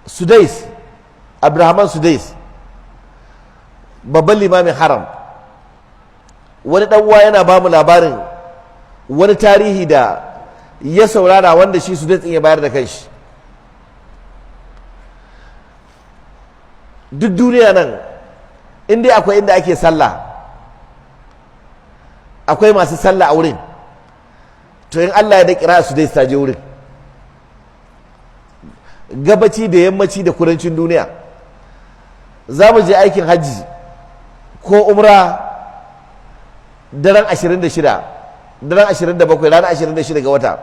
Sudais, Abdurrahman Sudais, babban limamin haram. Wani ɗan uwa yana ba mu labarin wani tarihi da ya saurara wanda shi Sudais ɗin ya bayar da kanshi. Duk duniya nan in dai akwai inda ake sallah, akwai masu sallah a wurin, to in Allah ya da kira Sudais ta je wurin. Gabaci da yammaci da kudancin duniya za mu je aikin hajji ko umra daren 26, daren 27, ranar 26 ga wata,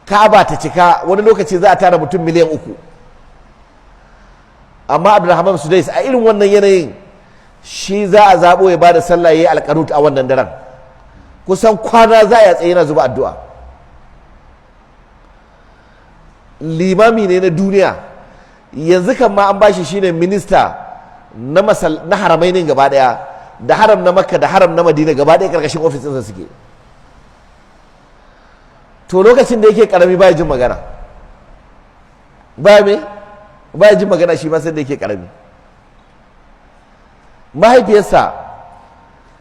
Ka'aba ta cika. Wani lokaci za a tara mutum miliyan 3. Amma Abdulrahman Sudais a irin wannan yanayin shi za a zaɓo ya bada sallah, ya yi alƙanut a wannan daren. Kusan kwana za a tsaye yana zuba addu'a. Limami ne na duniya. Yanzu kan ma an bashi shine minista na na haramainin gaba daya, da haram na Makka da haram na Madina gaba daya karkashin ofis ɗinsa suke. To lokacin da yake karami baya jin magana, baya me baya jin magana shi ma sai da yake karami. Mahaifiyarsa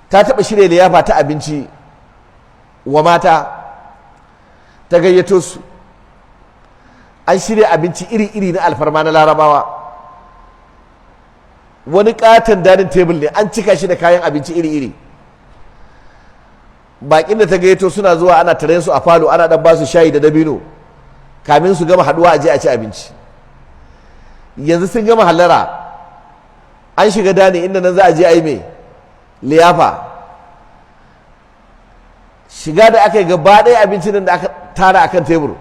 ta taɓa shirya liyafa ta abinci wa mata, ta gayyato su. An shirya abinci iri-iri na alfarma na Larabawa. Wani katon dining table ne an cika shi da kayan abinci iri-iri. Bakin da ta gayyato suna zuwa, ana tare su a falo, ana dan ba su shayi da dabino kamin su gama haduwa a je a ci abinci. Yanzu sun gama hallara, an shiga dani inda nan za a je a yi mai liyafa. Shiga da aka yi, gaba ɗaya abincin nan da aka tara akan tebur,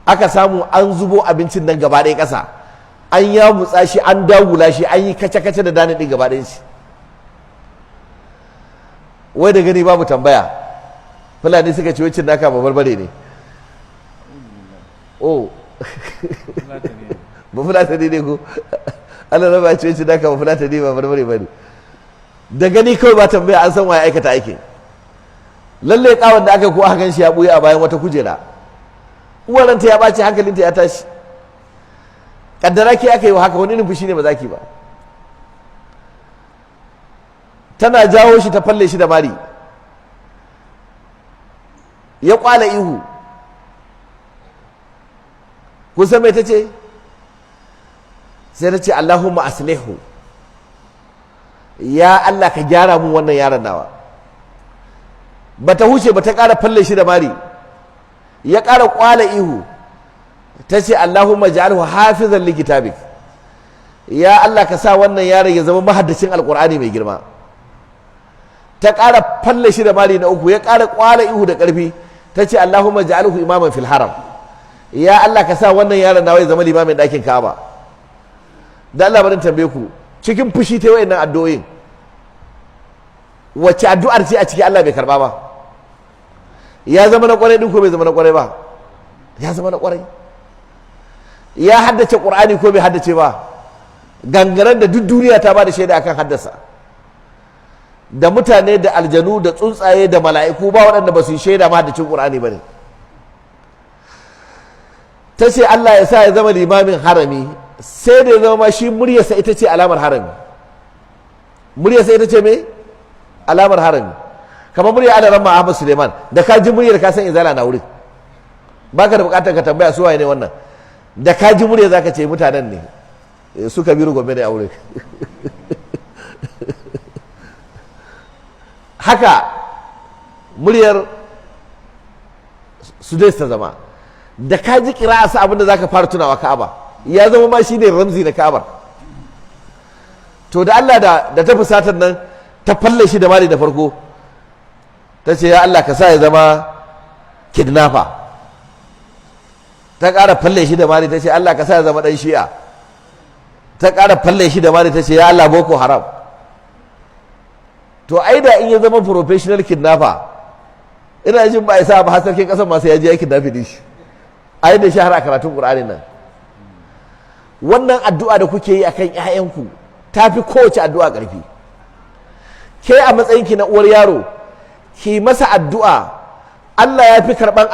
aka samu an zubo abincin nan gaba ɗaya ƙasa, an yamutsa shi, an dagula shi, an yi kace-kace da dining ɗin gaba ɗayan shi. Wai da gani babu tambaya, Fulani suka ce wacin naka ba barbare ne. Oh, ba Fulatani ne ko? Allah raba ce wacin naka ba Fulatani ba barbare ba ne. Da gani kawai ba tambaya an san waye aikata aikin. Lalle kawon da aka ko aka gan shi ya buya a bayan wata kujera. Uwaranta ya ɓaci, hankalinta ya tashi. Kaddara ke aka yi wa haka, wani irin fushi ne ba za ki ba? Tana jawo shi ta falle shi da mari, ya kwala ihu. Kun san mai ta ce? Sai ta ce, "Allahumma aslihu, ya Allah ka gyara mun wannan yaron nawa." Bata huce ba ta ƙara falle shi da mari, ya ƙara kwala ihu. Ta ce, "Allahumma ja'alhu hafizan li kitabik, ya Allah ka sa wannan yaron ya zama mahaddacin Alƙur'ani mai girma." Ta ƙara falle shi da mari na uku, ya ƙara kwala ihu da ƙarfi. Ta ce, "Allahumma ja'alhu imaman fil haram, ya Allah ka sa wannan yaron nawa ya zama limamin ɗakin Ka'aba." Da Allah bari tambaye ku, cikin fushi ta wayannan addu'o'in, wacce addu'ar ce a ciki Allah bai karba ba? Ya zama na kwarai din ko bai zama na kwarai ba? Ya zama na kwarai. Ya haddace Qur'ani ko bai haddace ba? Gangaren da duk duniya ta ba da shaida akan haddasa, da mutane da aljanu da tsuntsaye da mala'iku, ba waɗanda ba su yi shaida mahaddacin Qur'ani ba ne. Ta ce Allah ya sa ya zama limamin harami, sai da ya zama ma shi muryarsa ita ce alamar harami. Muryarsa ita ce me? Alamar harami. Kamar murya Alaramma Ahmad Suleiman, da ka ji muryar ka san izala na wurin, baka da bukatar ka tambaya su waye ne wannan. Da ka ji murya zaka ce mutanen ne su Kabiru Gombe ne a wurin. Haka muryar su dai ta zama, da ka ji kira sa abinda zaka fara tunawa Ka'aba. Ya zama ma shine ramzi na Ka'abar. To da Allah da ta fusatar nan ta falle shi da mari da farko, ta ce, "Ya Allah ka sa ya zama kidnapper." Ta ƙara falle shi da mari, ta ce, "Allah ka sa ya zama ɗan Shi'a." Ta ƙara falle shi da mari, ta ce, "Ya Allah, Boko Haram." To ai da in ya zama professional kidnapper, ina jin ba isa ba har sarkin ƙasar masu ya je ya kidnapping din shi. Ai da shahara a karatun Qur'ani nan. Wannan addu'a da kuke yi akan ƴaƴanku ta fi kowace addu'a ƙarfi. Ke a matsayinki na uwar yaro, ki masa addu'a, Allah ya fi karɓan.